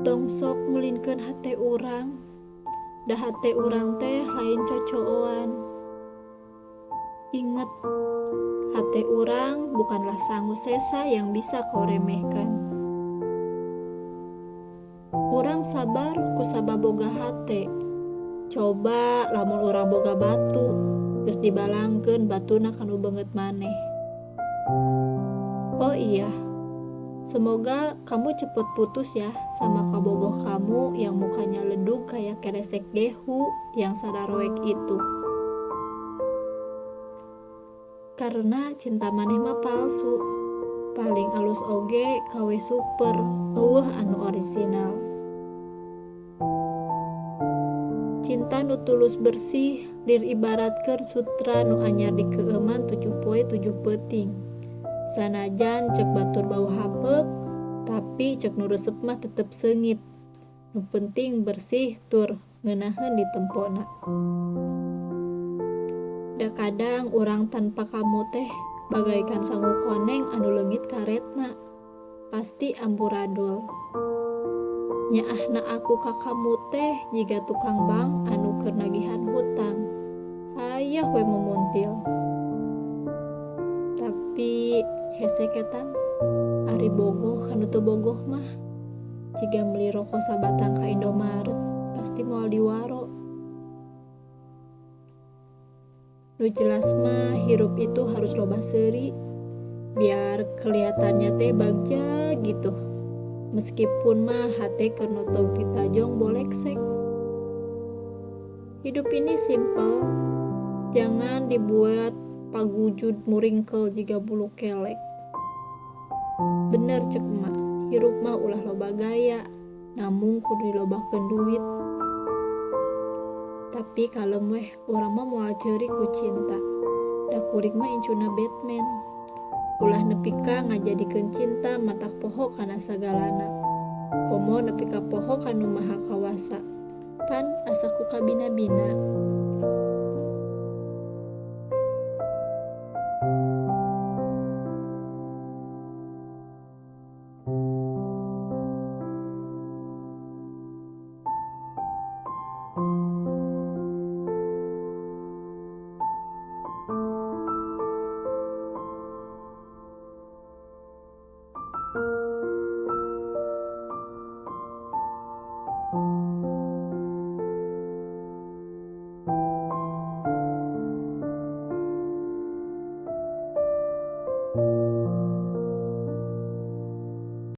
Tong sok ngulinkeun hate urang, da hate urang teh lain cocooan. Inget, hate urang bukanlah sangu sesa yang bisa kau remehkan. Urang sabar kusabab boga hate. Coba lamun urang boga batu, geus dibalangkeun batuna kanu beungeut maneh. Oh iya, semoga kamu cepet putus ya sama kabogoh kamu yang mukanya ledug kayak keresek gehu yang sararoek itu. Karena cinta maneh mah palsu, paling alus oge KW super, eueuh anu orisinal. Cinta nu tulus bersih lir ibaratkeun sutra nu anyar dikeueuman 7 poe 7 peuting. Sanajan cek batur bau hapeuk, tapi cek nu resep mah tetep seungit. Nu penting bersih tur ngeunaheun ditempona. Da kadang urang tanpa kamu teh bagaikan sangu koneng anu leungit karetna, pasti amburadul. Nyaahna aku ka kamu teh jiga tukang bank anu keur nagihan hutang, hayah we mumuntil. Tapi hese ketan, ari bogoh kanu teu bogoh mah, jiga meuli rokok sabatang ka Indomaret pasti moal diwaro. Nu jelas mah hirup itu harus loba seuri, biar kelihatannya teh bagja gitu. Meskipun mah hate keur notog ditajong boleksek. Hidup ini simple, jangan dibuat pagujud muringkel jiga bulu kelek. Bener cek emak, hirup mah ulah loba gaya, namung kudu dilobakeun duit. Tapi kalem weh, urang mah moal ceurik ku cinta. Da kuring mah incuna Batman. Ulah nepi ka ngajadikeun cinta matak poho kana sagalana. Komo nepi ka poho kanu maha kawasa. Pan asa ku kabina-bina.